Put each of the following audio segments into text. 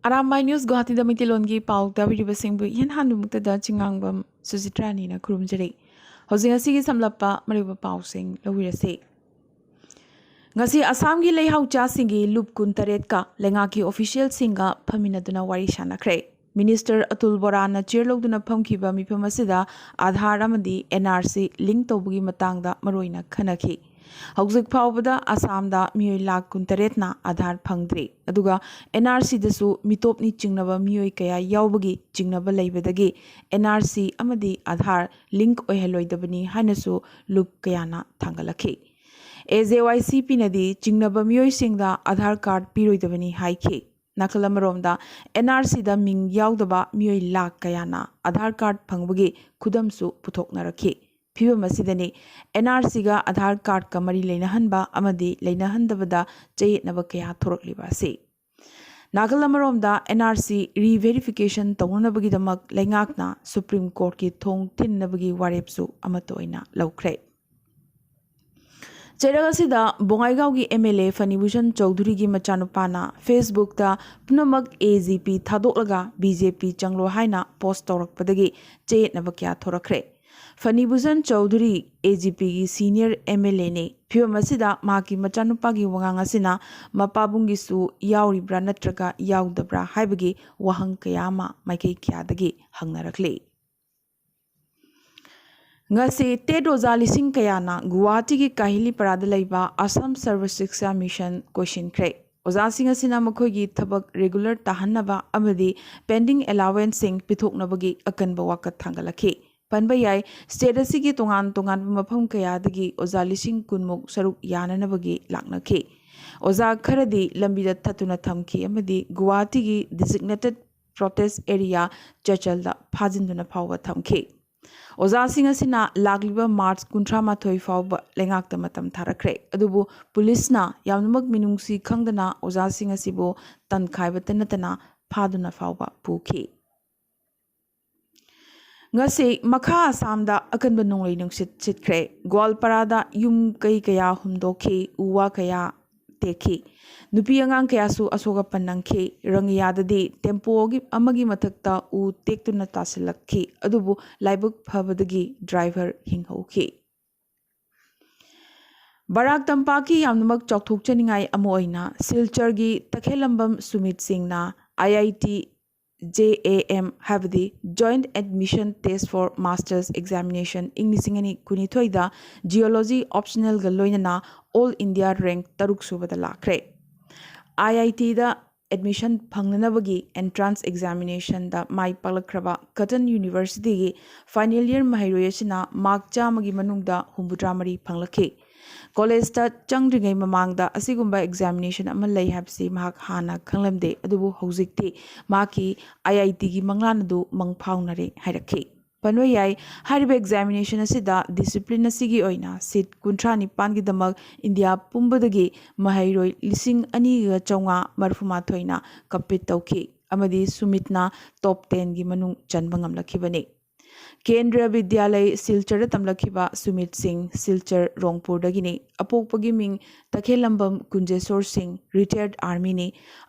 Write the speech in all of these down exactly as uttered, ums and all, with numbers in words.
Arambai news ꯒꯨꯋꯥꯍꯥꯇꯤꯗ ꯃꯩꯇꯩꯂꯣꯟꯒꯤ ꯄꯥꯎ ꯇꯥꯕꯤꯔꯤꯕꯁꯤꯡꯕꯨ ꯏꯍꯥꯟ ꯍꯥꯟꯕꯃꯛꯇꯗ ꯆꯤꯡꯉꯥꯡꯕꯝ ꯁꯨꯖꯤꯇ꯭ꯔꯥꯅꯤꯅ ꯈꯨꯔꯨꯝꯖꯔꯤ꯫ ꯍꯧꯖꯤꯛ ꯉꯁꯤꯒꯤ ꯁꯝꯂꯞꯄ ꯃꯔꯨꯑꯣꯏꯕ ꯄꯥꯎꯁꯤꯡ ꯂꯧꯕꯤꯔꯁꯤ꯫ ꯉꯁꯤ ꯑꯁꯥꯝꯒꯤ ꯂꯩꯍꯥꯎꯆꯥꯁꯤꯡꯒꯤ ꯂꯨꯞ ꯀꯨꯟꯇꯔꯦꯠꯀ ꯂꯩꯉꯥꯛꯀꯤ ꯑꯣꯐꯤꯁꯤꯌꯦꯜꯁꯤꯡꯒ ꯐꯝꯃꯤꯟꯅꯗꯨꯅ ꯋꯥꯔꯤ ꯁꯥꯟꯅꯈ꯭ꯔꯦ꯫ ꯃꯤꯅꯤꯁꯇꯔ ꯑꯇꯨꯜ ꯕꯣꯔꯥꯅ ꯆꯤꯌꯔ ꯂꯧꯗꯨꯅ ꯐꯝꯈꯤꯕ ꯃꯤꯐꯝ ꯑꯁꯤꯗ ꯑꯥꯙꯥꯔ ꯑꯃꯗꯤ NRC ꯂꯤꯡ ꯇꯧꯕꯒꯤ ꯃꯇꯥꯡꯗ ꯃꯔꯨꯑꯣꯏꯅ ꯈꯟꯅꯈꯤ꯫ ꯍꯧꯖꯤꯛ ꯐꯥꯎꯕꯗ ꯑꯁꯥꯝꯗ ꯃꯤꯑꯣꯏ ꯂꯥꯈ ꯀꯨꯟꯇꯔꯦꯠꯅ ꯑꯥꯙꯥꯔ ꯐꯪꯗ꯭ꯔꯤ, ꯑꯗꯨꯒ NRCꯗꯁꯨ ꯃꯤꯇꯣꯞꯅꯤ ꯆꯤꯡꯅꯕ ꯃꯤꯑꯣꯏ ꯀꯌꯥ ꯌꯥꯎꯕꯒꯤ ꯆꯤꯡꯅꯕ ꯂꯩꯕꯗꯒꯤ NRC ꯑꯃꯗꯤ ꯑꯥꯙꯥꯔ ꯂꯤꯡ ꯑꯣꯏꯍꯜꯂꯣꯏꯗꯕꯅꯤ ꯍꯥꯏꯅꯁꯨ ꯂꯨꯞ ꯀꯌꯥꯅ ꯊꯥꯡꯒꯠꯂꯛꯈꯤ꯫ AJYCPꯅꯗꯤ ꯆꯤꯡꯅꯕ ꯃꯤꯑꯣꯏꯁꯤꯡꯗ ꯑꯥꯙꯥꯔ ꯀꯥꯔꯗ ꯄꯤꯔꯣꯏꯗꯕꯅꯤ ꯍꯥꯏꯈꯤ꯫ ꯅꯥꯀꯜ ꯑꯃꯔꯣꯝꯗ NRCꯗ ꯃꯤꯡ ꯌꯥꯎꯗꯕ ꯃꯤꯑꯣꯏ ꯂꯥꯈ ꯀꯌꯥꯅ ꯑꯥꯙꯥꯔ ꯀꯥꯔꯗ ꯐꯪꯕꯒꯤ ꯈꯨꯗꯝꯁꯨ ꯄꯨꯊꯣꯛꯅꯔꯛꯈꯤ꯫ ꯐꯤꯕꯝ ꯑꯁꯤꯗꯅꯤ NRCꯒ ꯑꯥꯙꯥꯔ ꯀꯥꯔꯗꯀ ꯃꯔꯤ ꯂꯩꯅꯍꯟꯕ ꯑꯃꯗꯤ ꯂꯩꯅꯍꯟꯗꯕꯗ ꯆꯌꯦꯠꯅꯕ ꯀꯌꯥ ꯊꯣꯔꯛꯂꯤꯕ ꯑꯁꯤ꯫ ꯅꯥꯀꯜ ꯑꯃꯔꯣꯝꯗ NRC ꯔꯤꯚꯦꯔꯤꯐꯤꯀꯦꯁꯟ ꯇꯧꯅꯅꯕꯒꯤꯗꯃꯛ ꯂꯩꯉꯥꯛꯅ ꯁꯨꯄ꯭ꯔꯤꯝ ꯀꯣꯔꯠꯀꯤ ꯊꯣꯡ ꯊꯤꯟꯅꯕꯒꯤ ꯋꯥꯔꯦꯞꯁꯨ ꯑꯃꯠꯇ ꯑꯣꯏꯅ ꯂꯧꯈ꯭ꯔꯦ꯫ ꯆꯩꯔꯛ ꯑꯁꯤꯗ ꯕꯣꯉꯥꯏꯒꯥꯎꯒꯤ MLA ꯐꯅꯤꯚꯨꯁꯟ ꯆꯧꯙꯨꯔꯤꯒꯤ ꯃꯆꯥꯅꯨꯄꯥꯅ Facebookꯇ ꯄꯨꯝꯅꯃꯛ AGP ꯊꯥꯗꯣꯛꯂꯒ BJP ꯆꯪꯂꯣ ꯍꯥꯏꯅ ꯄꯣꯁ ꯇꯧꯔꯛꯄꯗꯒꯤ ꯆꯌꯦꯠꯅꯕ ꯀꯌꯥ ꯊꯣꯔꯛꯈ꯭ꯔꯦ꯫ ꯐꯅꯤꯚꯨꯁꯟ ꯆꯧꯙꯨꯔꯤ AGPꯒꯤ ꯁꯤꯅꯤꯌꯔ MLAꯅꯤ꯫ ꯐꯤꯕꯝ ꯑꯁꯤꯗ ꯃꯍꯥꯛꯀꯤ ꯃꯆꯥꯅꯨꯄꯥꯒꯤ ꯋꯥꯉꯥꯡ ꯑꯁꯤꯅ ꯃꯄꯥꯕꯨꯡꯒꯤꯁꯨ ꯌꯥꯎꯔꯤꯕ꯭ꯔꯥ ꯅꯠꯇ꯭ꯔꯒ ꯌꯥꯎꯗꯕ꯭ꯔꯥ ꯍꯥꯏꯕꯒꯤ ꯋꯥꯍꯪ ꯀꯌꯥ ꯑꯃ ꯃꯥꯏꯀꯩ ꯀꯌꯥꯗꯒꯤ ꯍꯪꯅꯔꯛꯂꯤ꯫ ꯉꯁꯤ ꯇꯦꯠ ꯑꯣꯖꯥ ꯂꯤꯁꯤꯡ ꯀꯌꯥꯅ ꯒꯨꯋꯥꯍꯥꯇꯤꯒꯤ ꯀꯥꯍꯤꯂꯤꯄꯔꯥꯗ ꯂꯩꯕ ꯑꯁꯥꯝ ꯁꯔꯚ ꯁꯤꯛꯁꯥ ꯃꯤꯁꯟ ꯀꯣꯏꯁꯤꯟꯈ꯭ꯔꯦ꯫ ꯑꯣꯖꯥꯁꯤꯡ ꯑꯁꯤꯅ ꯃꯈꯣꯏꯒꯤ ꯊꯕꯛ ꯔꯤꯒꯨꯂꯔ ꯇꯥꯍꯟꯅꯕ ꯑꯃꯗꯤ ꯄꯦꯟꯗꯤꯡ ꯑꯦꯂꯥꯋꯦꯟꯁꯁꯤꯡ ꯄꯤꯊꯣꯛꯅꯕꯒꯤ ꯑꯀꯟꯕ ꯋꯥꯀꯠ ꯊꯥꯡꯒꯠꯂꯛꯈꯤ꯫ ꯄꯟꯕ ꯌꯥꯏ, ꯁ꯭ꯇꯦꯠ ꯑꯁꯤꯒꯤ ꯇꯣꯉꯥꯟ ꯇꯣꯉꯥꯟꯕ ꯃꯐꯝ ꯀꯌꯥꯗꯒꯤ ꯑꯣꯖꯥ ꯂꯤꯁꯤꯡ ꯀꯨꯟꯃꯨꯛ ꯁꯔꯨꯛ ꯌꯥꯅꯅꯕꯒꯤ ꯂꯥꯛꯅꯈꯤ꯫ ꯑꯣꯖꯥ ꯈꯔꯗꯤ ꯂꯝꯕꯤꯗ ꯊꯠꯇꯨꯅ ꯊꯝꯈꯤ ꯑꯃꯗꯤ ꯒꯨꯋꯥꯍꯥꯇꯤꯒꯤ designated protest area ꯆꯆꯜꯗ ꯐꯥꯖꯤꯟꯗꯨꯅ ꯐꯥꯎꯕ ꯊꯝꯈꯤ꯫ ꯑꯣꯖꯥꯁꯤꯡ ꯑꯁꯤꯅ ꯂꯥꯛꯂꯤꯕ ꯃꯥꯔꯆ ꯀꯨꯟꯊ꯭ꯔꯥ ꯃꯥꯊꯣꯏ ꯐꯥꯎꯕ ꯂꯩꯉꯥꯛꯇ ꯃꯇꯝ ꯊꯥꯔꯛꯈ꯭ꯔꯦ꯫ ꯑꯗꯨꯕꯨ ꯄꯨꯂꯤꯁꯅ ꯌꯥꯝꯅꯃꯛ ꯃꯤꯅꯨꯡꯁꯤ ꯈꯪꯗꯅ ꯑꯣꯖꯥꯁꯤꯡ ꯑꯁꯤꯕꯨ ꯇꯟꯈꯥꯏꯕꯇ ꯅꯠꯇꯅ ꯐꯥꯗꯨꯅ ꯐꯥꯎꯕ ꯄꯨꯈꯤ꯫ ꯉꯁꯤ ꯃꯈꯥ ꯑꯁꯥꯝꯗ ꯑꯀꯟꯕ ꯅꯣꯡꯂꯩ ꯅꯨꯡꯁꯤꯠ ꯁꯤꯠꯈ꯭ꯔꯦ꯫ ꯒꯣꯋꯥꯜꯄꯥꯔꯥꯗ ꯌꯨꯝ ꯀꯩ ꯀꯌꯥ ꯍꯨꯝꯗꯣꯛꯈꯤ, ꯎ ꯋꯥ ꯀꯌꯥ ꯇꯦꯛꯈꯤ꯫ ꯅꯨꯄꯤ ꯑꯉꯥꯡ ꯀꯌꯥꯁꯨ ꯑꯁꯣꯛ ꯑꯄꯟ ꯅꯪꯈꯤ꯫ ꯔꯪꯒꯤꯌꯥꯗꯗꯤ ꯇꯦꯝꯄꯣ ꯑꯃꯒꯤ ꯃꯊꯛꯇ ꯎ ꯇꯦꯛꯇꯨꯅ ꯇꯥꯁꯤꯜꯂꯛꯈꯤ, ꯑꯗꯨꯕꯨ ꯂꯥꯏꯕꯛ ꯐꯕꯗꯒꯤ ꯗ꯭ꯔꯥꯏꯚꯔ ꯍꯤꯡꯍꯧꯈꯤ꯫ ꯕꯔꯥꯛ ꯇꯝꯄꯥꯛꯀꯤ ꯌꯥꯝꯅꯃꯛ ꯆꯥꯎꯊꯣꯛꯆꯅꯤꯡꯉꯥꯏ ꯑꯃ ꯑꯣꯏꯅ ꯁꯤꯜꯆꯔꯒꯤ ꯇꯈꯦꯂꯝꯕꯝ ꯁꯨꯃꯤꯠ ꯁꯤꯡꯅ IIT JAM, ꯍꯥꯏꯕꯗꯤ Joint Admission Test for Masters Examination, ꯏꯪ ꯂꯤꯁꯤꯡ ꯑꯅꯤ ꯀꯨꯟꯅꯤꯊꯣꯏꯗ Geology optionalꯒ ꯂꯣꯏꯅꯅ All India rank ꯇꯔꯨꯛ ꯁꯨꯕꯗ ꯂꯥꯛꯈ꯭ꯔꯦ꯫ IITꯗ admission ꯐꯪꯅꯅꯕꯒꯤ entrance examinationꯗ ꯃꯥꯏ ꯄꯥꯛꯂꯛꯈ꯭ꯔꯕ Cotton Universityꯒꯤ final year ꯃꯍꯩꯔꯣꯏ ꯑꯁꯤꯅ mark ꯆꯥꯝꯃꯒꯤ ꯃꯅꯨꯡꯗ ꯍꯨꯝꯐꯨꯇꯔꯥ ꯃꯔꯤ ꯐꯪꯂꯛꯈꯤ꯫ Collegeꯇ ꯆꯪꯗ꯭ꯔꯤꯉꯩ ꯃꯃꯥꯡꯗ ꯑꯁꯤꯒꯨꯝꯕ examination ꯑꯃ ꯂꯩ ꯍꯥꯏꯕꯁꯤ ꯃꯍꯥꯛ ꯍꯥꯟꯅ ꯈꯪꯂꯝꯗꯦ, ꯑꯗꯨꯕꯨ ꯍꯧꯖꯤꯛꯇꯤ ꯃꯍꯥꯛꯀꯤ IITꯒꯤ ꯃꯪꯂꯥꯟ ꯑꯗꯨ ꯃꯪ ꯐꯥꯎꯅꯔꯦ ꯍꯥꯏꯔꯛꯈꯤ꯫ ꯄꯟꯕ ꯌꯥꯏ, ꯍꯥꯏꯔꯤꯕ examination ꯑꯁꯤꯗ discipline ꯑꯁꯤꯒꯤ ꯑꯣꯏꯅ seat ꯀꯨꯟꯊ꯭ꯔꯥ ꯅꯤꯄꯥꯟꯒꯤꯗꯃꯛ ꯏꯟꯗꯤꯌꯥ ꯄꯨꯝꯕꯗꯒꯤ ꯃꯍꯩꯔꯣꯏ ꯂꯤꯁꯤꯡ ꯑꯅꯤꯒ ꯆꯥꯝꯃꯉꯥ ꯃꯔꯤꯐꯨ ꯃꯥꯊꯣꯏꯅ compete ꯇꯧꯈꯤ ꯑꯃꯗꯤ ꯁꯨꯃꯤꯠꯅ top tenꯒꯤ ꯃꯅꯨꯡ ꯆꯟꯕ ꯉꯝꯂꯛꯈꯤꯕꯅꯤ꯫ ꯀꯦꯟꯗ꯭ꯔ ꯕꯤꯗ꯭ꯌꯥꯂꯌ ꯁꯤꯜꯆꯔꯗ ꯇꯝꯂꯛꯈꯤꯕ ꯁꯨꯃꯤꯠ ꯁꯤꯡ ꯁꯤꯜꯆꯔ ꯔꯣꯡꯄꯨꯔꯗꯒꯤꯅꯤ꯫ ꯑꯄꯣꯛꯄꯒꯤ ꯃꯤꯡ ꯇꯈꯦꯂꯝꯕꯝ ꯀꯨꯟꯖꯦꯁꯣꯔ ꯁꯤꯡ, retired armyꯅꯤ꯫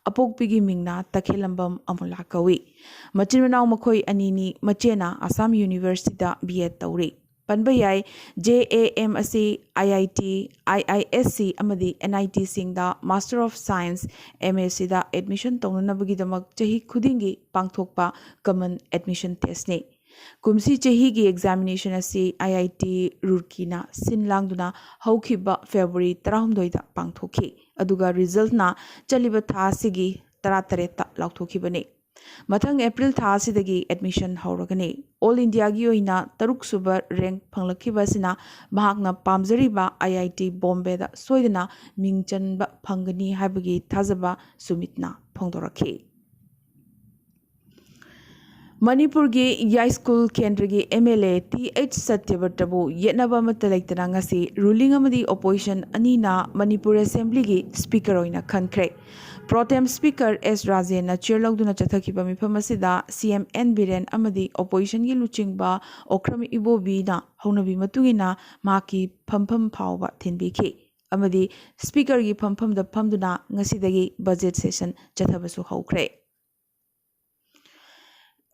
ꯑꯄꯣꯛꯄꯤꯒꯤ ꯃꯤꯡꯅ ꯇꯈꯦꯂꯝꯕꯝ ꯑꯃꯨꯂꯥ ꯀꯧꯏ꯫ ꯃꯆꯤꯟ ꯃꯅꯥꯎ ꯃꯈꯣꯏ ꯑꯅꯤꯅꯤ꯫ ꯃꯆꯦꯅ ꯑꯁꯥꯝ Universityꯗ B.Ed ꯇꯧꯔꯤ꯫ ꯄꯟꯕ ꯌꯥꯏ, JAM ꯑꯁꯤ IIT, IISc ꯑꯃꯗꯤ NITꯁꯤꯡꯗ Master of Science, MScꯗ admission ꯇꯧꯅꯅꯕꯒꯤꯗꯃꯛ ꯆꯍꯤ ꯈꯨꯗꯤꯡꯒꯤ ꯄꯥꯡꯊꯣꯛꯄ common admission testꯅꯤ꯫ ꯀꯨꯝꯁꯤ ꯆꯍꯤꯒꯤ examination ꯑꯁꯤ IIT ꯔꯨꯔꯀꯤꯅ ꯁꯤꯟ ꯂꯥꯡꯗꯨꯅ ꯍꯧꯈꯤꯕ February ꯇꯔꯥꯍꯨꯝꯗꯣꯏꯗ ꯄꯥꯡꯊꯣꯛꯈꯤ, ꯑꯗꯨꯒ resultꯅ ꯆꯠꯂꯤꯕ ꯊꯥ ꯑꯁꯤꯒꯤ ꯇꯔꯥꯇꯔꯦꯠꯇ ꯂꯥꯎꯊꯣꯛꯈꯤꯕꯅꯤ꯫ ꯃꯊꯪ April ꯊꯥ ꯑꯁꯤꯗꯒꯤ admission ꯍꯧꯔꯒꯅꯤ꯫ All Indiaꯒꯤ ꯑꯣꯏꯅ ꯇꯔꯨꯛ ꯁꯨꯕ rank ꯐꯪꯂꯛꯈꯤꯕ ꯑꯁꯤꯅ ꯃꯍꯥꯛꯅ ꯄꯥꯝꯖꯔꯤꯕ IIT ꯕꯣꯝꯕꯦꯗ ꯁꯣꯏꯗꯅ ꯃꯤꯡ ꯆꯟꯕ ꯐꯪꯒꯅꯤ ꯍꯥꯏꯕꯒꯤ ꯊꯥꯖꯕ ꯁꯨꯃꯤꯠꯅ ꯐꯣꯡꯗꯣꯔꯛꯈꯤ꯫ ꯃꯅꯤꯄꯨꯔꯒꯤ ꯌꯥꯏꯁ꯭ꯀꯨꯜ ꯀꯦꯟꯗ꯭ꯔꯒꯤ MLA Th ꯁꯇ꯭ꯌꯕ꯭ꯔꯇꯕꯨ ꯌꯦꯠꯅꯕ ꯑꯃꯠꯇ ꯂꯩꯇꯅ ꯉꯁꯤ ruling ꯑꯃꯗꯤ opposition ꯑꯅꯤꯅ ꯃꯅꯤꯄꯨꯔ Assemblyꯒꯤ Speaker ꯑꯣꯏꯅ ꯈꯟꯈ꯭ꯔꯦ꯫ Pro tem Speaker S ꯔꯥꯖꯦꯟꯅ chair ꯂꯧꯗꯨꯅ ꯆꯠꯊꯈꯤꯕ ꯃꯤꯐꯝ ꯑꯁꯤꯗ CM N ꯕꯤꯔꯦꯟ ꯑꯃꯗꯤ oppositionꯒꯤ ꯂꯨꯆꯤꯡꯕ ꯑꯣꯀ꯭ꯔꯝ ꯏꯕꯣꯕꯤꯅ ꯍꯧꯅꯕꯤ ꯃꯇꯨꯡ ꯏꯟꯅ ꯃꯍꯥꯛꯀꯤ ꯐꯝꯐꯝ ꯐꯥꯎꯕ ꯊꯤꯟꯕꯤꯈꯤ꯫ ꯑꯃꯗꯤ ꯁ꯭ꯄꯤꯀꯔꯒꯤ ꯐꯝꯐꯝꯗ ꯐꯝꯗꯨꯅ ꯉꯁꯤꯗꯒꯤ ꯕꯖꯦꯠ ꯁꯦꯁꯟ ꯆꯠꯊꯕꯁꯨ ꯍꯧꯈ꯭ꯔꯦ꯫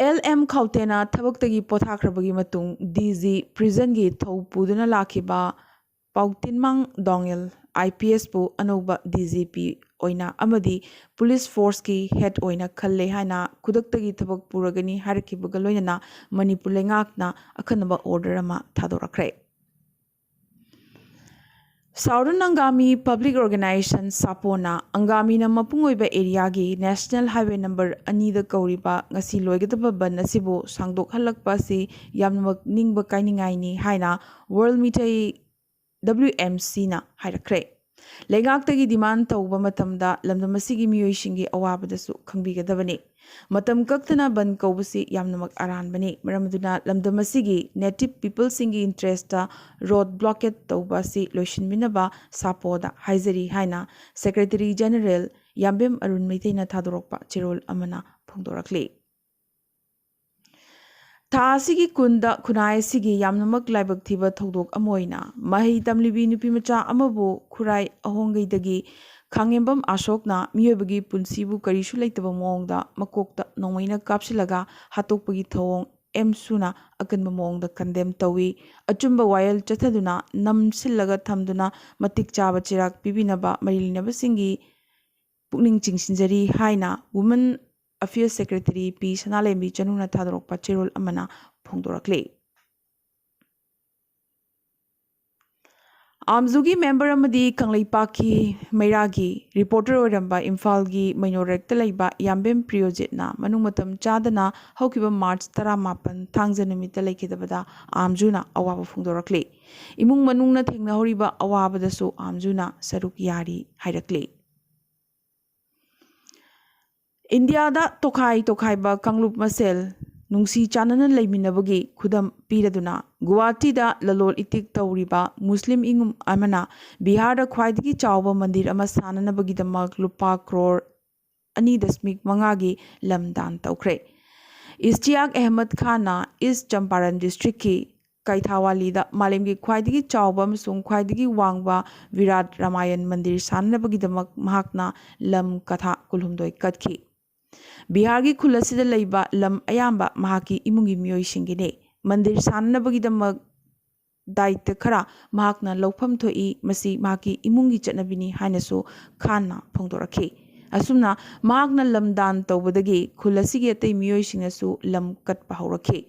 ꯑꯦꯜ ꯑꯦꯝ ꯈꯥꯎꯇꯦꯅ ꯊꯕꯛꯇꯒꯤ ꯄꯣꯊꯥꯈ꯭ꯔꯕꯒꯤ ꯃꯇꯨꯡ ꯗꯤ ꯖꯤ ꯄ꯭ꯔꯤꯖꯟꯒꯤ ꯊꯧ ꯄꯨꯗꯨꯅ ꯂꯥꯛꯈꯤꯕ ꯄꯥꯎꯇꯤꯟꯃꯥꯡ ꯗꯣꯡꯉꯦꯜ ꯑꯥꯏ ꯄꯤ ꯑꯦꯁꯄꯨ ꯑꯅꯧꯕ ꯗꯤ ꯖꯤ ꯄꯤ ꯑꯣꯏꯅ ꯑꯃꯗꯤ ꯄꯨꯂꯤꯁ ꯐꯣꯔꯁꯀꯤ ꯍꯦꯗ ꯑꯣꯏꯅ ꯈꯜꯂꯦ ꯍꯥꯏꯅ ꯈꯨꯗꯛꯇꯒꯤ ꯊꯕꯛ ꯄꯨꯔꯒꯅꯤ ꯍꯥꯏꯔꯛꯈꯤꯕꯒ ꯂꯣꯏꯅꯅ ꯃꯅꯤꯄꯨꯔ ꯂꯩꯉꯥꯛꯅ ꯑꯀꯟꯕ ꯑꯣꯔꯗꯔ ꯑꯃ ꯊꯥꯗꯣꯔꯛꯈ꯭ꯔꯦ꯫ ꯁꯥꯎꯗꯔꯟ ꯑꯪꯒꯥꯃꯤ ꯄꯕ꯭ꯂꯤꯛ ꯑꯣꯔꯒꯅꯥꯏꯖꯦꯁꯟ, ꯁꯥꯄꯣꯅ ꯑꯪꯒꯥꯃꯤꯅ ꯃꯄꯨꯡ ꯑꯣꯏꯕ ꯑꯦꯔꯤꯌꯥꯒꯤ ꯅꯦꯁꯅꯦꯜ ꯍꯥꯏꯋꯦ ꯅꯝꯕꯔ ꯑꯅꯤꯗ ꯀꯧꯔꯤꯕ ꯉꯁꯤ ꯂꯣꯏꯒꯗꯕ ꯕꯟ ꯑꯁꯤꯕꯨ ꯁꯥꯡꯗꯣꯛꯍꯜꯂꯛꯄ ꯑꯁꯤ ꯌꯥꯝꯅꯃꯛ ꯅꯤꯡꯕ ꯀꯥꯏꯅꯤꯡꯉꯥꯏꯅꯤ ꯍꯥꯏꯅ ꯋꯥꯔꯜ ꯃꯤꯇꯩ, ꯗꯕ꯭ꯂꯤꯎ ꯑꯦꯝ ꯁꯤꯅ ꯍꯥꯏꯔꯛꯈ꯭ꯔꯦ꯫ ꯂꯩꯉꯥꯛꯇꯒꯤ ꯗꯤꯃꯥꯟ ꯇꯧꯕ ꯃꯇꯝꯗ ꯂꯝꯗꯝ ꯑꯁꯤꯒꯤ ꯃꯤꯑꯣꯏꯁꯤꯡꯒꯤ ꯑꯋꯥꯕꯗꯁꯨ ꯈꯪꯕꯤꯒꯗꯕꯅꯤ꯫ ꯃꯇꯝ ꯀꯛꯇꯅ ꯕꯟ ꯀꯧꯕꯁꯤ ꯌꯥꯝꯅꯃꯛ ꯑꯔꯥꯟꯕꯅꯤ꯫ ꯃꯔꯝ ꯑꯗꯨꯅ ꯂꯝꯗꯝ ꯑꯁꯤꯒꯤ ꯅꯦꯇꯤꯚ ꯄꯤꯄꯜꯁꯤꯡꯒꯤ ꯏꯟꯇꯔꯦꯁꯇ ꯔꯣꯗ ꯕ꯭ꯂꯣꯀꯦꯠ ꯇꯧꯕ ꯑꯁꯤ ꯂꯣꯏꯁꯤꯟꯕꯤꯅꯕ ꯁꯥꯄꯣꯗ ꯍꯥꯏꯖꯔꯤ ꯍꯥꯏꯅ ꯁꯦꯀ꯭ꯔꯦꯇꯔꯤ ꯖꯦꯅꯔꯦꯜ ꯌꯥꯝꯕꯦꯝ ꯑꯔꯨꯟ ꯃꯩꯇꯩꯅ ꯊꯥꯗꯣꯔꯛꯄ ꯆꯦꯔꯣꯜ ꯑꯃꯅ ꯐꯣꯡꯗꯣꯔꯛꯂꯤ꯫ ꯊꯥ ꯑꯁꯤꯒꯤ ꯀꯨꯟꯗ ꯈꯨꯟꯅꯥꯏ ꯑꯁꯤꯒꯤ ꯌꯥꯝꯅꯃꯛ ꯂꯥꯏꯕꯛ ꯊꯤꯕ ꯊꯧꯗꯣꯛ ꯑꯃ ꯑꯣꯏꯅ ꯃꯍꯩ ꯇꯝꯂꯤꯕꯤ ꯅꯨꯄꯤ ꯃꯆꯥ ꯑꯃꯕꯨ ꯈꯨꯔꯥꯏ ꯑꯍꯣꯡꯒꯩꯗꯒꯤ ꯈꯥꯉꯦꯝꯕꯝ ꯑꯁꯣꯛꯅ ꯃꯤꯑꯣꯏꯕꯒꯤ ꯄꯨꯟꯁꯤꯕꯨ ꯀꯔꯤꯁꯨ ꯂꯩꯇꯕ ꯃꯑꯣꯡꯗ ꯃꯀꯣꯛꯇ ꯅꯣꯡꯃꯩꯅ ꯀꯥꯞꯁꯤꯜꯂꯒ ꯍꯥꯠꯇꯣꯛꯄꯒꯤ ꯊꯧꯑꯣꯡ ꯑꯦꯝ ꯁꯨꯅ ꯑꯀꯟꯕ ꯃꯑꯣꯡꯗ ꯀꯟꯗꯦꯝ ꯇꯧꯏ꯫ ꯑꯆꯨꯝꯕ ꯋꯥꯌꯦꯜ ꯆꯠꯊꯗꯨꯅ ꯅꯝꯁꯤꯜꯂꯒ ꯊꯝꯗꯨꯅ ꯃꯇꯤꯛ ꯆꯥꯕ ꯆꯩꯔꯥꯛ ꯄꯤꯕꯤꯅꯕ ꯃꯔꯤ ꯂꯩꯅꯕꯁꯤꯡꯒꯤ ꯄꯨꯛꯅꯤꯡ ꯆꯤꯡꯁꯤꯟꯖꯔꯤ ꯍꯥꯏꯅ ꯋꯨꯃꯦꯟ ꯑꯐꯤꯌꯔꯁ ꯁꯦꯀ꯭ꯔꯦꯇꯔꯤ ꯄꯤ ꯁꯅꯥꯂꯦꯝꯕꯤ ꯆꯅꯨꯅ ꯊꯥꯗꯣꯔꯛꯄ ꯆꯦꯔꯣꯜ ꯑꯃꯅ ꯐꯣꯡꯗꯣꯔꯛꯂꯤ꯫ ꯑꯥꯝꯖꯨꯒꯤ ꯃꯦꯝꯕꯔ ꯑꯃꯗꯤ ꯀꯪꯂꯩꯄꯥꯛꯀꯤ ꯃꯩꯔꯥꯒꯤ ꯔꯤꯄꯣꯔꯇꯔ ꯑꯣꯏꯔꯝꯕ ꯏꯝꯐꯥꯜꯒꯤ ꯃꯩꯅꯣꯔꯦꯛꯇ ꯂꯩꯕ ꯌꯥꯝꯕꯦꯝ ꯄ꯭ꯔꯤꯌꯣꯖꯤꯠꯅ ꯃꯅꯨꯡ ꯃꯇꯝ ꯆꯥꯗꯅ ꯍꯧꯈꯤꯕ ꯃꯥꯔꯆ ꯇꯔꯥꯃꯥꯄꯟ ꯊꯥꯡꯖ ꯅꯨꯃꯤꯠꯇ ꯂꯩꯈꯤꯗꯕꯗ ꯑꯥꯝꯖꯨꯅ ꯑꯋꯥꯕ ꯐꯣꯡꯗꯣꯔꯛꯂꯤ꯫ ꯏꯃꯨꯡ ꯃꯅꯨꯡꯅ ꯊꯦꯡꯅꯍꯧꯔꯤꯕ ꯑꯋꯥꯕꯗꯁꯨ ꯑꯥꯝꯖꯨꯅ ꯁꯔꯨꯛ ꯌꯥꯔꯤ ꯍꯥꯏꯔꯛꯂꯤ꯫ ꯏꯟꯗꯤꯌꯥꯗ ꯇꯣꯈꯥꯏ ꯇꯣꯈꯥꯏꯕ ꯀꯥꯡꯂꯨꯞ ꯃꯁꯦꯜ ꯅꯨꯡꯁꯤ ꯆꯥꯟꯅꯅ ꯂꯩꯃꯤꯟꯅꯕꯒꯤ ꯈꯨꯗꯝ ꯄꯤꯔꯗꯨꯅ ꯒꯨꯋꯥꯍꯥꯇꯤꯗ ꯂꯂꯣꯜ ꯏꯇꯤꯛ ꯇꯧꯔꯤꯕ ꯃꯨꯁꯂꯤꯝ ꯏꯃꯨꯡ ꯑꯃꯅ ꯕꯤꯍꯥꯔꯗ ꯈ꯭ꯋꯥꯏꯗꯒꯤ ꯆꯥꯎꯕ ꯃꯟꯗꯤꯔ ꯑꯃ ꯁꯥꯅꯅꯕꯒꯤꯗꯃꯛ ꯂꯨꯄꯥ ꯀ꯭ꯔꯣꯔ ꯑꯅꯤ ꯗꯁꯃꯤꯛ ꯃꯉꯥꯒꯤ ꯂꯝ ꯗꯥꯟ ꯇꯧꯈ꯭ꯔꯦ꯫ ꯏꯁꯇꯤꯌꯥꯛ ꯑꯍꯃꯗ ꯈꯥꯟꯅ ꯏꯁ ꯆꯝꯄꯥꯔꯟ ꯗꯤꯁꯇ꯭ꯔꯤꯛꯀꯤ ꯀꯥꯏꯊꯥꯋꯥꯂꯤꯗ ꯃꯥꯂꯦꯝꯒꯤ ꯈ꯭ꯋꯥꯏꯗꯒꯤ ꯆꯥꯎꯕ ꯑꯃꯁꯨꯡ ꯈ꯭ꯋꯥꯏꯗꯒꯤ ꯋꯥꯡꯕ ꯚꯤꯔꯥꯠ ꯔꯥꯃꯥꯌꯟ ꯃꯟꯗꯤꯔ ꯁꯥꯅꯅꯕꯒꯤꯗꯃꯛ ꯃꯍꯥꯛꯅ ꯂꯝ ꯀꯊꯥ ꯀꯨꯟꯍꯨꯝꯗꯣꯏ ꯀꯠꯈꯤ꯫ ꯕꯤꯍꯥꯔꯒꯤ ꯈꯨꯜ ꯑꯁꯤꯗ ꯂꯩꯕ ꯂꯝ ꯑꯌꯥꯝꯕ ꯃꯍꯥꯛꯀꯤ ꯏꯃꯨꯡꯒꯤ ꯃꯤꯑꯣꯏꯁꯤꯡꯒꯤꯅꯤ꯫ ꯃꯟꯗꯤꯔ ꯁꯥꯅꯅꯕꯒꯤꯗꯃꯛ ꯗꯥꯏꯇ ꯈꯔ ꯃꯍꯥꯛꯅ ꯂꯧꯐꯝ ꯊꯣꯛꯏ, ꯃꯁꯤ ꯃꯍꯥꯛꯀꯤ ꯏꯃꯨꯡꯒꯤ ꯆꯠꯅꯕꯤꯅꯤ ꯍꯥꯏꯅꯁꯨ ꯈꯥꯟꯅ ꯐꯣꯡꯗꯣꯔꯛꯈꯤ꯫ ꯑꯁꯨꯝꯅ ꯃꯍꯥꯛꯅ ꯂꯝ ꯗꯥꯟ ꯇꯧꯕꯗꯒꯤ ꯈꯨꯜ ꯑꯁꯤꯒꯤ ꯑꯇꯩ ꯃꯤꯑꯣꯏꯁꯤꯡꯅꯁꯨ ꯂꯝ ꯀꯠꯄ ꯍꯧꯔꯛꯈꯤ꯫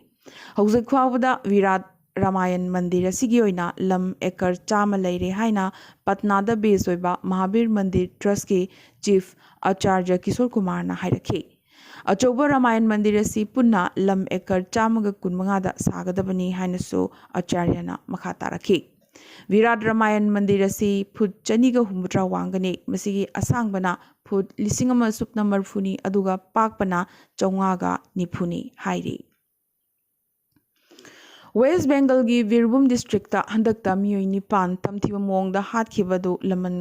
ꯍꯧꯖꯤꯛ ꯐꯥꯎꯕꯗ ꯚꯤꯔꯥꯠ ꯔꯥꯃꯥꯌꯟ ꯃꯟꯗꯤꯔ ꯑꯁꯤꯒꯤ ꯑꯣꯏꯅ ꯂꯝ ꯑꯦꯀꯔ ꯆꯥꯝꯃ ꯂꯩꯔꯦ ꯍꯥꯏꯅ ꯄꯠꯅꯥꯗ ꯕꯦꯁ ꯑꯣꯏꯕ ꯃꯍꯥꯕꯤꯔ ꯃꯟꯗꯤꯔ ꯇ꯭ꯔꯁꯀꯤ ꯆꯤꯐ ꯑꯥꯆꯥꯔꯌ ꯀꯤꯁꯣꯔ ꯀꯨꯃꯥꯔꯅ ꯍꯥꯏꯔꯛꯈꯤ꯫ ꯑꯆꯧꯕ ꯔꯥꯃꯥꯌꯟ ꯃꯟꯗꯤꯔ ꯑꯁꯤ ꯄꯨꯟꯅ ꯂꯝ ꯑꯦꯀꯔ ꯆꯥꯝꯃꯒ ꯀꯨꯟꯃꯉꯥꯗ ꯁꯥꯒꯗꯕꯅꯤ ꯍꯥꯏꯅꯁꯨ ꯑꯥꯆꯥꯔꯌꯅ ꯃꯈꯥ ꯇꯥꯔꯛꯈꯤ꯫ ꯚꯤꯔꯥꯠ ꯔꯥꯃꯥꯌꯟ ꯃꯟꯗꯤꯔ ꯑꯁꯤ ꯐꯨꯠ ꯆꯅꯤꯒ ꯍꯨꯝꯐꯨꯇꯔꯥ ꯋꯥꯡꯒꯅꯤ꯫ ꯃꯁꯤꯒꯤ ꯑꯁꯥꯡꯕꯅ ꯐꯨꯠ ꯂꯤꯁꯤꯡ ꯑꯃ ꯁꯨꯞꯅ ꯃꯔꯤꯐꯨꯅꯤ, ꯑꯗꯨꯒ ꯄꯥꯛꯄꯅ ꯆꯥꯝꯃꯉꯥꯒ ꯅꯤꯐꯨꯅꯤ ꯍꯥꯏꯔꯤ꯫ ꯋꯦꯁ ꯕꯦꯡꯒꯜꯒꯤ ꯕꯤꯔꯚꯨꯝ ꯗꯤꯁꯇ꯭ꯔꯤꯛꯇ ꯍꯟꯗꯛꯇ ꯃꯤꯑꯣꯏ ꯅꯤꯄꯥꯟ ꯇꯝꯊꯤꯕ ꯃꯑꯣꯡꯗ ꯍꯥꯠꯈꯤꯕ ꯑꯗꯨ ꯂꯃꯟ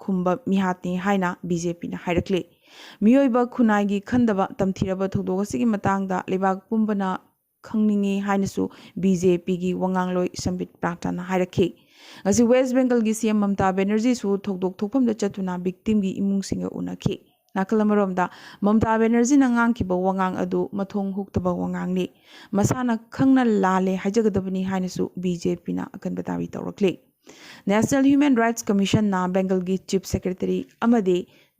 ꯈꯨꯝꯕ ꯃꯤꯍꯥꯠꯅꯤ ꯍꯥꯏꯅ ꯕꯤ ꯖꯦ ꯄꯤꯅ ꯍꯥꯏꯔꯛꯂꯤ꯫ ꯃꯤꯑꯣꯏꯕ ꯈꯨꯟꯅꯥꯏꯒꯤ ꯈꯟꯗꯕ ꯇꯝꯊꯤꯔꯕ ꯊꯧꯗꯣꯛ ꯑꯁꯤꯒꯤ ꯃꯇꯥꯡꯗ ꯂꯩꯕꯥꯛ ꯄꯨꯝꯕꯅ ꯈꯪꯅꯤꯡꯏ ꯍꯥꯏꯅꯁꯨ ꯕꯤ ꯖꯦ ꯄꯤꯒꯤ ꯋꯥꯉꯥꯡꯂꯣꯏ ꯁꯝꯕꯤꯠ ꯄꯥꯇ꯭ꯔꯅ ꯍꯥꯏꯔꯛꯈꯤ꯫ ꯉꯁꯤ ꯋꯦꯁ ꯕꯦꯡꯒꯜꯒꯤ ꯁꯤ ꯑꯦꯝ ꯃꯃꯇꯥ ꯕꯦꯅꯔꯖꯤꯁꯨ ꯊꯧꯗꯣꯛ ꯊꯣꯛꯐꯝꯗ ꯆꯠꯇꯨꯅ ꯚꯤꯛꯇꯤꯝꯒꯤ ꯏꯃꯨꯡꯁꯤꯡꯒ ꯎꯅꯈꯤ꯫ ꯅꯥꯀꯜ ꯑꯃꯔꯣꯝꯗ, ꯃꯃꯇꯥ ꯕꯦꯅꯔꯖꯤꯅ ꯉꯥꯡꯈꯤꯕ ꯋꯥꯉꯥꯡ ꯑꯗꯨ ꯃꯊꯣꯡ ꯍꯨꯛꯇꯕ ꯋꯥꯉꯥꯡꯅꯤ, ꯃꯁꯥꯅ ꯈꯪꯅ ꯂꯥꯜꯂꯦ ꯍꯥꯏꯖꯒꯗꯕꯅꯤ ꯍꯥꯏꯅꯁꯨ ꯕꯤ ꯖꯦ ꯄꯤꯅ ꯑꯀꯟꯕ ꯗꯥꯕꯤ ꯇꯧꯔꯛꯂꯤ꯫ ꯅꯦꯁꯅꯦꯜ ꯍ꯭ꯌꯨꯃꯦꯟ ꯔꯥꯏꯠꯁ ꯀꯃꯤꯁꯟꯅ ꯕꯦꯡꯒꯜꯒꯤ ꯆꯤꯐ ꯁꯦꯀ꯭ꯔꯦꯇꯔꯤ ꯑꯃꯗꯤ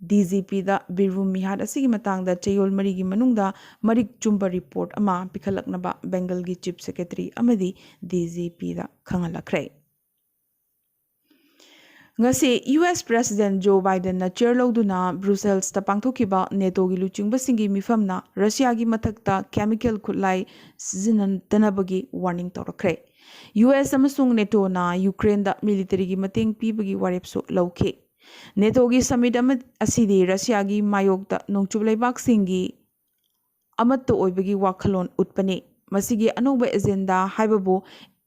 ꯗꯤ ꯖꯤ ꯄꯤꯗ ꯕꯤꯔꯚꯨꯝ ꯃꯤꯍꯥꯠ ꯑꯁꯤꯒꯤ ꯃꯇꯥꯡꯗ ꯆꯌꯣꯜ ꯃꯔꯤꯒꯤ ꯃꯅꯨꯡꯗ ꯃꯔꯤꯛ ꯆꯨꯝꯕ ꯔꯤꯄꯣꯔꯠ ꯑꯃ ꯄꯤꯈꯠꯂꯛꯅꯕ ꯕꯦꯡꯒꯜꯒꯤ ꯆꯤꯐ ꯁꯦꯀ꯭ꯔꯦꯇꯔꯤ ꯑꯃꯗꯤ ꯗꯤ ꯖꯤ ꯄꯤꯗ ꯈꯪꯍꯜꯂꯛꯈ꯭ꯔꯦ꯫ ꯉꯁꯤ ꯌꯨ ꯑꯦꯁ ꯄ꯭ꯔꯦꯁꯤꯗꯦꯟ ꯖꯣ ꯕꯥꯏꯗꯟꯅ ꯆꯦꯌꯔ ꯂꯧꯗꯨꯅ ꯕ꯭ꯔꯨꯁꯦꯜꯁꯇ ꯄꯥꯡꯊꯣꯛꯈꯤꯕ ꯅꯦꯇꯣꯒꯤ ꯂꯨꯆꯤꯡꯕꯁꯤꯡꯒꯤ ꯃꯤꯐꯝꯅ ꯔꯁꯤꯌꯥꯒꯤ ꯃꯊꯛꯇ ꯀꯦꯃꯤꯀꯦꯜ ꯈꯨꯠꯂꯥꯏ ꯁꯤꯖꯤꯟꯅꯗꯅꯕꯒꯤ ꯋꯥꯔꯅꯤꯡ ꯇꯧꯔꯛꯈ꯭ꯔꯦ꯫ ꯌꯨ ꯑꯦꯁ ꯑꯃꯁꯨꯡ ꯅꯦꯇꯣꯅ ꯌꯨꯀ꯭ꯔꯦꯟꯗ ꯃꯤꯂꯤꯇꯔꯤꯒꯤ ꯃꯇꯦꯡ ꯄꯤꯕꯒꯤ ꯋꯥꯔꯦꯞꯁꯨ ꯂꯧꯈꯤ꯫ ꯅꯦꯇꯣꯒꯤ ꯁꯃꯤꯠ ꯑꯃ ꯑꯁꯤꯗꯤ ꯔꯁꯤꯌꯥꯒꯤ ꯃꯥꯌꯣꯛꯇ ꯅꯣꯡꯆꯨꯞ ꯂꯩꯕꯥꯛꯁꯤꯡꯒꯤ ꯑꯃꯠꯇ ꯑꯣꯏꯕꯒꯤ ꯋꯥꯈꯜꯂꯣꯟ ꯎꯠꯄꯅꯤ꯫ ꯃꯁꯤꯒꯤ ꯑꯅꯧꯕ ꯑꯦꯖꯦꯟꯗꯥ ꯍꯥꯏꯕꯕꯨ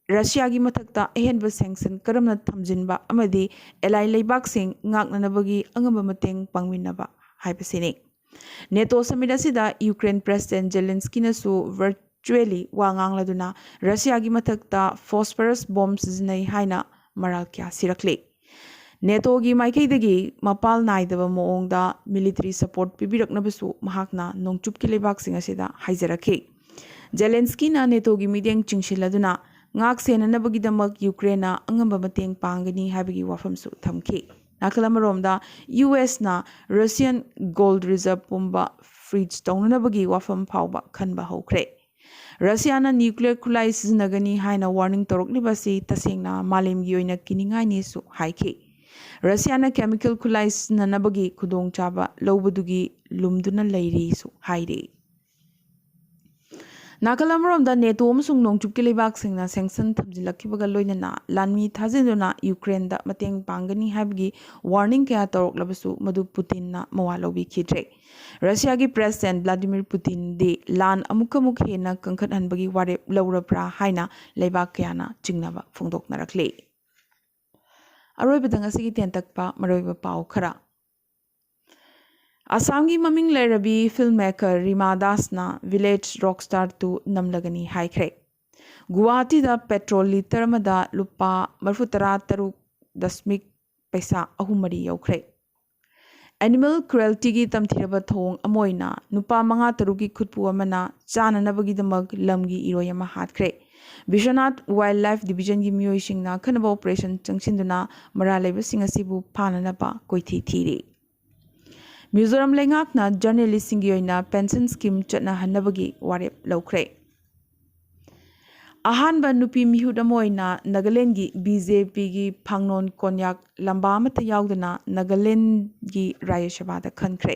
ꯔꯁꯤꯌꯥꯒꯤ ꯃꯊꯛꯇ ꯑꯍꯦꯟꯕ ꯁꯦꯡꯁꯟ ꯀꯔꯝꯅ ꯊꯝꯖꯤꯟꯕ ꯑꯃꯗꯤ ꯑꯦꯂꯥꯏ ꯂꯩꯕꯥꯛꯁꯤꯡ ꯉꯥꯛꯅꯅꯕꯒꯤ ꯑꯉꯝꯕ ꯃꯇꯦꯡ ꯄꯥꯡꯃꯤꯟꯅꯕ ꯍꯥꯏꯕꯁꯤꯅꯤ꯫ ꯅꯦꯇꯣ ꯁꯃꯤꯠ ꯑꯁꯤꯗ ꯌꯨꯀ꯭ꯔꯦꯟ ꯄ꯭ꯔꯦꯁꯤꯗꯦꯟ ꯖꯦꯂꯦꯟꯁꯀꯤꯅꯁꯨ ꯚꯔ-, ꯆ꯭ꯋꯦꯂꯤ ꯋꯥ ꯉꯥꯡꯂꯗꯨꯅ ꯔꯁꯤꯌꯥꯒꯤ ꯃꯊꯛꯇ phosphorus bomb ꯁꯤꯖꯤꯟꯅꯩ ꯍꯥꯏꯅ ꯃꯔꯥꯜ ꯀꯌꯥ ꯁꯤꯔꯛꯂꯤ꯫ ꯅꯦꯇꯣꯒꯤ ꯃꯥꯏꯀꯩꯗꯒꯤ ꯃꯄꯥꯜ ꯅꯥꯏꯗꯕ ꯃꯑꯣꯡꯗ military support ꯄꯤꯕꯤꯔꯛꯅꯕꯁꯨ ꯃꯍꯥꯛꯅ ꯅꯣꯡꯆꯨꯞꯀꯤ ꯂꯩꯕꯥꯛꯁꯤꯡ ꯑꯁꯤꯗ ꯍꯥꯏꯖꯔꯛꯈꯤ꯫ ꯖꯦꯂꯦꯟꯁꯀꯤꯅ ꯅꯦꯇꯣꯒꯤ ꯃꯤꯠꯌꯦꯡ ꯆꯤꯡꯁꯤꯜꯂꯗꯨꯅ ꯉꯥꯛ ꯁꯦꯟꯅꯅꯕꯒꯤꯗꯃꯛ ꯌꯨꯀ꯭ꯔꯦꯟꯅ ꯑꯉꯝꯕ ꯃꯇꯦꯡ ꯄꯥꯡꯒꯅꯤ ꯍꯥꯏꯕꯒꯤ ꯋꯥꯐꯝꯁꯨ ꯊꯝꯈꯤ꯫ ꯅꯥꯀꯜ ꯑꯃꯔꯣꯝꯗ, ꯌꯨ ꯑꯦꯁꯅ Russian gold reserve ꯄꯨꯝꯕ freeze ꯇꯧꯅꯅꯕꯒꯤ ꯋꯥꯐꯝ ꯐꯥꯎꯕ ꯈꯟꯕ ꯍꯧꯈ꯭ꯔꯦ꯫ ꯔꯁꯤꯌꯥꯅ nuclear ꯈꯨꯠꯂꯥꯏ ꯁꯤꯖꯤꯟꯅꯒꯅꯤ ꯍꯥꯏꯅ warning ꯇꯧꯔꯛꯂꯤꯕ ꯑꯁꯤ ꯇꯁꯦꯡꯅ ꯃꯥꯂꯦꯝꯒꯤ ꯑꯣꯏꯅ ꯀꯤꯅꯤꯡꯉꯥꯏꯅꯤꯁꯨ ꯍꯥꯏꯈꯤ꯫ ꯔꯁꯤꯌꯥꯅ chemical ꯈꯨꯠꯂꯥꯏ ꯁꯤꯖꯤꯟꯅꯅꯕꯒꯤ ꯈꯨꯗꯣꯡꯆꯥꯕ ꯂꯧꯕꯗꯨꯒꯤ ꯂꯨꯝꯗꯨꯅ ꯂꯩꯔꯤꯁꯨ ꯍꯥꯏꯔꯤ꯫ ꯅꯥꯀꯜ ꯑꯃꯔꯣꯝꯗ, ꯅꯦꯇꯣ ꯑꯃꯁꯨꯡ ꯅꯣꯡꯆꯨꯞꯀꯤ ꯂꯩꯕꯥꯛꯁꯤꯡꯅ sanction ꯊꯝꯖꯤꯜꯂꯛꯈꯤꯕꯒ ꯂꯣꯏꯅꯅ ꯂꯥꯟꯃꯤ ꯊꯥꯖꯤꯟꯗꯨꯅ ꯌꯨꯀ꯭ꯔꯦꯟꯗ ꯃꯇꯦꯡ ꯄꯥꯡꯒꯅꯤ ꯍꯥꯏꯕꯒꯤ warning ꯀꯌꯥ ꯇꯧꯔꯛꯂꯕꯁꯨ ꯃꯗꯨ ꯄꯨꯇꯤꯟꯅ ꯃꯋꯥ ꯂꯧꯕꯤꯈꯤꯗ꯭ꯔꯦ꯫ ꯔꯁꯤꯌꯥꯒꯤ president Vladimir Putinꯗꯤ ꯂꯥꯟ ꯑꯃꯨꯛꯀ ꯑꯃꯨꯛ ꯍꯦꯟꯅ ꯀꯟꯈꯠꯍꯟꯕꯒꯤ ꯋꯥꯔꯦꯞ ꯂꯧꯔꯕ꯭ꯔꯥ ꯍꯥꯏꯅ ꯂꯩꯕꯥꯛ ꯀꯌꯥꯅ ꯆꯤꯡꯅꯕ ꯐꯣꯡꯗꯣꯛꯅꯔꯛꯂꯤ꯫ ꯑꯔꯣꯏꯕꯗ ꯉꯁꯤꯒꯤ ꯇꯦꯟꯇꯛꯄ ꯃꯔꯨꯑꯣꯏꯕ ꯄꯥꯎ ꯈꯔ꯫ ꯑꯁꯥꯝꯒꯤ ꯃꯃꯤꯡ ꯂꯩꯔꯕꯤ filmmaker Rima ꯗꯥꯁꯅ Village Rockstar two ꯅꯝꯂꯒꯅꯤ ꯍꯥꯏꯈ꯭ꯔꯦ꯫ ꯒꯨꯋꯥꯍꯥꯇꯤꯗ petrol litre ꯑꯃꯗ ꯂꯨꯄꯥ ꯃꯔꯤꯐꯨ ꯇꯔꯥ ꯇꯔꯨꯛ ꯗꯁꯃꯤꯛ ꯄꯩꯁꯥ ꯑꯍꯨꯝ ꯃꯔꯤ ꯌꯧꯈ꯭ꯔꯦ꯫ Animal crueltyꯒꯤ ꯇꯝꯊꯤꯔꯕ ꯊꯧꯑꯣꯡ ꯑꯃ ꯑꯣꯏꯅ ꯅꯨꯄꯥ ꯃꯉꯥ ꯇꯔꯨꯛꯀꯤ ꯈꯨꯠꯄꯨ ꯑꯃꯅ ꯆꯥꯅꯅꯕꯒꯤꯗꯃꯛ ꯂꯝꯒꯤ ꯏꯔꯣꯏ ꯑꯃ ꯍꯥꯠꯈ꯭ꯔꯦ꯫ ꯕꯤꯁ꯭ꯋꯅꯥꯊ Wildlife Divisionꯒꯤ ꯃꯤꯑꯣꯏꯁꯤꯡꯅ ꯑꯈꯟꯅꯕ operation ꯆꯪꯁꯤꯟꯗꯨꯅ ꯃꯔꯥꯜ ꯂꯩꯕꯁꯤꯡ ꯑꯁꯤꯕꯨ ꯐꯥꯅꯅꯕ ꯀꯣꯏꯊꯤ ꯊꯤꯔꯤ꯫ ꯃꯤꯖꯣꯔꯥꯝ ꯂꯩꯉꯥꯛꯅ journalistꯁꯤꯡꯒꯤ ꯑꯣꯏꯅ pension scheme ꯆꯠꯅꯍꯟꯅꯕꯒꯤ ꯋꯥꯔꯦꯞ ꯂꯧꯈ꯭ꯔꯦ꯫ ꯑꯍꯥꯟꯕ ꯅꯨꯄꯤ ꯃꯤꯍꯨꯠ ꯑꯃ ꯑꯣꯏꯅ ꯅꯥꯒꯥꯂꯦꯟꯒꯤ BJPꯒꯤ ꯐꯥꯡꯅꯣꯟ ꯀꯣꯟꯌꯥꯛ ꯂꯝꯕꯥ ꯑꯃꯠꯇ ꯌꯥꯎꯗꯅ ꯅꯥꯒꯥꯂꯦꯟꯒꯤ ꯔꯥꯖ꯭ꯌ ꯁꯚꯥꯗ ꯈꯟꯈ꯭ꯔꯦ꯫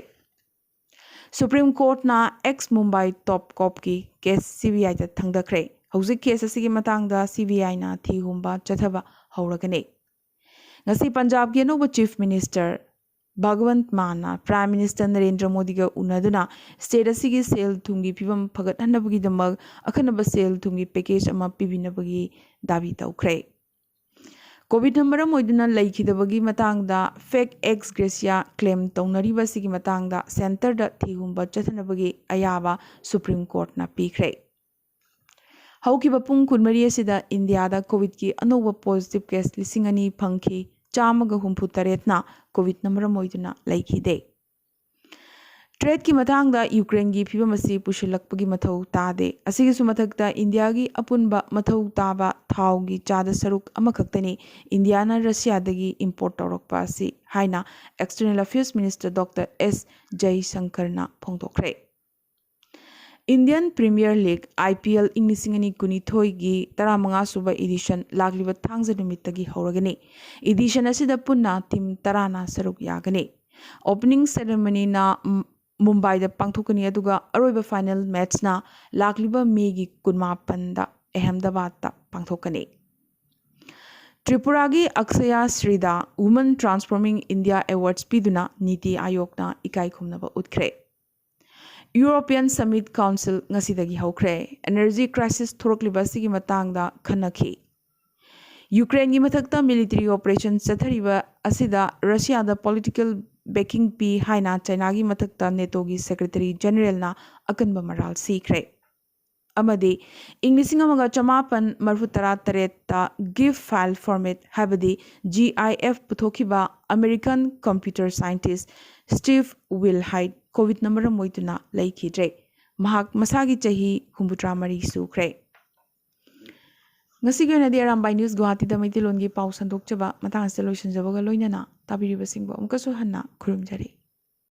Supreme Courtꯅ ex Mumbai top copꯀꯤ case CBIꯗ ꯊꯥꯡꯊꯈ꯭ꯔꯦ꯫ ꯍꯧꯖꯤꯛ case ꯑꯁꯤꯒꯤ ꯃꯇꯥꯡꯗ CBIꯅ ꯊꯤꯍꯨꯝꯕ ꯆꯠꯊꯕ ꯍꯧꯔꯒꯅꯤ꯫ ꯉꯁꯤ ꯄꯟꯖꯥꯕꯀꯤ ꯑꯅꯧꯕ Chief Minister ꯚꯒꯋꯟꯠ ꯃꯥꯟꯅ Prime Minister ꯅꯔꯦꯟꯗ꯭ꯔ ꯃꯣꯗꯤꯒ ꯎꯅꯗꯨꯅ state ꯑꯁꯤꯒꯤ ꯁꯦꯜ ꯊꯨꯝꯒꯤ ꯐꯤꯕꯝ ꯐꯒꯠꯍꯟꯅꯕꯒꯤꯗꯃꯛ ꯑꯈꯟꯅꯕ ꯁꯦꯜ ꯊꯨꯝꯒꯤ package ꯑꯃ ꯄꯤꯕꯤꯅꯕꯒꯤ ꯗꯥꯕꯤ ꯇꯧꯈ꯭ꯔꯦ꯫ Covidꯅ ꯃꯔꯝ ꯑꯣꯏꯗꯨꯅ ꯂꯩꯈꯤꯗꯕꯒꯤ ꯃꯇꯥꯡꯗ fake ex gratia claim ꯇꯧꯅꯔꯤꯕ ꯑꯁꯤꯒꯤ ꯃꯇꯥꯡꯗ centreꯗ ꯊꯤꯍꯨꯝꯕ ꯆꯠꯊꯅꯕꯒꯤ ꯑꯌꯥꯕ Supreme Courtꯅ ꯄꯤꯈ꯭ꯔꯦ꯫ ꯍꯧꯈꯤꯕ ꯄꯨꯡ ꯀꯨꯟꯃꯔꯤ ꯑꯁꯤꯗ ꯏꯟꯗꯤꯌꯥꯗ ꯀꯣꯚꯤꯗꯀꯤ ꯑꯅꯧꯕ ꯄꯣꯖꯤꯇꯤꯚ ꯀꯦꯁ ꯂꯤꯁꯤꯡ ꯑꯅꯤ ꯐꯪꯈꯤ꯫ ꯆꯥꯝꯃꯒ ꯍꯨꯝꯐꯨ ꯇꯔꯦꯠꯅ ꯀꯣꯚꯤꯗꯅ ꯃꯔꯝ ꯑꯣꯏꯗꯨꯅ ꯂꯩꯈꯤꯗꯦ꯫ ꯇ꯭ꯔꯦꯗꯀꯤ ꯃꯇꯥꯡꯗ ꯌꯨꯀ꯭ꯔꯦꯟꯒꯤ ꯐꯤꯕꯝ ꯑꯁꯤ ꯄꯨꯁꯤꯜꯂꯛꯄꯒꯤ ꯃꯊꯧ ꯇꯥꯗꯦ꯫ ꯑꯁꯤꯒꯤꯁꯨ ꯃꯊꯛꯇ ꯏꯟꯗꯤꯌꯥꯒꯤ ꯑꯄꯨꯟꯕ ꯃꯊꯧ ꯇꯥꯕ ꯊꯥꯎꯒꯤ ꯆꯥꯗ ꯁꯔꯨꯛ ꯑꯃꯈꯛꯇꯅꯤ ꯏꯟꯗꯤꯌꯥꯅ ꯔꯁꯤꯌꯥꯗꯒꯤ ꯏꯝꯄꯣꯔꯠ ꯇꯧꯔꯛꯄ ꯑꯁꯤ ꯍꯥꯏꯅ External Affairs Minister Doctor S Jaishankarꯅ ꯐꯣꯡꯗꯣꯛꯈ꯭ꯔꯦ꯫ Indian Premier League, I P L, ꯏꯪ ꯂꯤꯁꯤꯡ ꯑꯅꯤ ꯀꯨꯟꯅꯤꯊꯣꯏꯒꯤ ꯇꯔꯥꯃꯉꯥ ꯁꯨꯕ edition ꯂꯥꯛꯂꯤꯕ ꯊꯥꯡꯖ ꯅꯨꯃꯤꯠꯇꯒꯤ ꯍꯧꯔꯒꯅꯤ꯫ Edition ꯑꯁꯤꯗ ꯄꯨꯟꯅ team ꯇꯔꯥꯅ ꯁꯔꯨꯛ ꯌꯥꯒꯅꯤ꯫ Opening ceremonyꯅ ꯃꯨꯝꯕꯥꯏꯗ ꯄꯥꯡꯊꯣꯛꯀꯅꯤ, ꯑꯗꯨꯒ ꯑꯔꯣꯏꯕ final matchꯅ ꯂꯥꯛꯂꯤꯕ ꯃꯦꯒꯤ ꯀꯨꯟꯃꯥꯄꯟꯗ ꯑꯍꯃꯗꯥꯕꯥꯗꯇ ꯄꯥꯡꯊꯣꯛꯀꯅꯤ꯫ ꯇ꯭ꯔꯤꯄꯨꯔꯥꯒꯤ Akshaya ꯁ꯭ꯔꯤꯗ Women Transforming India Awards ꯄꯤꯗꯨꯅ ꯅꯤꯇꯤ ꯑꯥꯌꯣꯒꯅ ꯏꯀꯥꯏ ꯈꯨꯝꯅꯕ ꯎꯠꯈ꯭ꯔꯦ꯫ European Summit Council ꯉꯁꯤꯗꯒꯤ ꯍꯧꯈ꯭ꯔꯦ꯫ Energy crisis ꯊꯣꯔꯛꯂꯤꯕ ꯑꯁꯤꯒꯤ ꯃꯇꯥꯡꯗ ꯈꯟꯅꯈꯤ꯫ ꯌꯨꯀ꯭ꯔꯦꯟꯒꯤ ꯃꯊꯛꯇ military operation ꯆꯠꯊꯔꯤꯕ ꯑꯁꯤꯗ ꯔꯁꯤꯌꯥꯗ political backing ꯄꯤ ꯍꯥꯏꯅ ꯆꯥꯏꯅꯥꯒꯤ ꯃꯊꯛꯇ NATOꯒꯤ Secretary Generalꯅ ꯑꯀꯟꯕ ꯃꯔꯥꯜ ꯁꯤꯈ꯭ꯔꯦ꯫ ꯑꯃꯗꯤ ꯏꯪ ꯂꯤꯁꯤꯡ ꯑꯃꯒ ꯆꯃꯥꯄꯟ ꯃꯔꯤꯐꯨ ꯇꯔꯥ ꯇꯔꯦꯠꯇ GIF file format, ꯍꯥꯏꯕꯗꯤ G I F ꯄꯨꯊꯣꯛꯈꯤꯕ American computer scientist Steve Wilhite ꯀꯣꯚꯤꯗꯅ ꯃꯔꯝ ꯑꯣꯏꯗꯨꯅ ꯂꯩꯈꯤꯗ꯭ꯔꯦ꯫ ꯃꯍꯥꯛ ꯃꯁꯥꯒꯤ ꯆꯍꯤ ꯍꯨꯝꯐꯨꯇꯔꯥ ꯃꯔꯤ ꯁꯨꯈ꯭ꯔꯦ꯫ ꯉꯁꯤꯒꯤ ꯑꯣꯏꯅꯗꯤ ꯑꯔꯥꯝꯕꯥꯏ ꯅ꯭ꯌꯨꯁ ꯒꯨꯋꯥꯍꯥꯇꯤꯗ ꯃꯩꯇꯩꯂꯣꯟꯒꯤ ꯄꯥꯎ ꯁꯟꯗꯣꯛꯆꯕ ꯃꯇꯥꯡ ꯑꯁꯤꯗ ꯂꯣꯏꯁꯤꯟꯖꯕꯒ ꯂꯣꯏꯅꯅ ꯇꯥꯕꯤꯔꯤꯕꯁꯤꯡꯕꯨ ꯑꯃꯨꯛꯀꯁꯨ ꯍꯟꯅ ꯈꯨꯔꯨꯝꯖꯔꯤ꯫